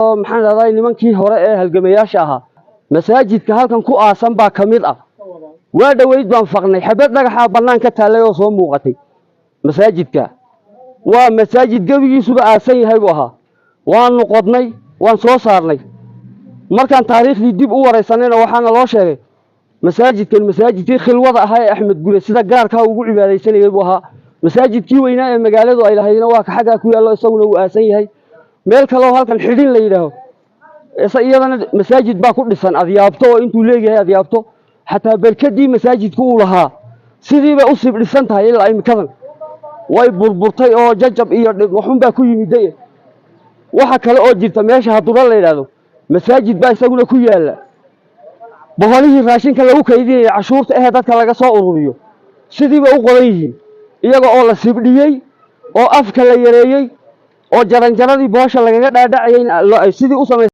Maxaan dhahday, nimankii hore ee halgamayaasha ahaa masaajidka halkan ku aasan baa ka mid ah. Waa dhoweyd baan faqnay, xabad dhagaxaa bannaan ka taallay oo soo muuqatay. Masaajidka waa masaajid gebigiisuba aasan yahay buu ahaa. Waanu qodnay, waan soo saarnay. Markaan taariikhdii dib u waraysanayna, waxaana loo sheegay masaajidkan masaajidkii khilwada ahaa ee Axmed Gure sida gaarkaa ugu cibaadaysanayay buu ahaa. Masaajidkii weynaa ee magaaladu ay lahaydna waa ka xaggaa ku yaallo, isaguna wuu aasan yahay. Meel kaleo halkan Xidhin la yidhaaho iyadana masaajid baa ku dhisan, adyaabto oo intuu leegyahay adyaabto. Xataa berkadii masaajidku uu lahaa sidiibay u sib dhisan tahay. Ilaa imikadan way burburtay oo jajab iyo waxunbaa ku yimiday. Waxa kale oo jirta meesha Hadura la yidhaahdo, masaajid baa isaguna ku yaalla. Boqolihii raashinka lagu kaydinaya cashuurta ahee dadka laga soo ururiyo sidiibay u qodan yihiin, iyaga oo la sibdhiyey oo afka la yareeyey oo jaranjaradii boosha lagaga dhaadhacayay sidii u samaysay.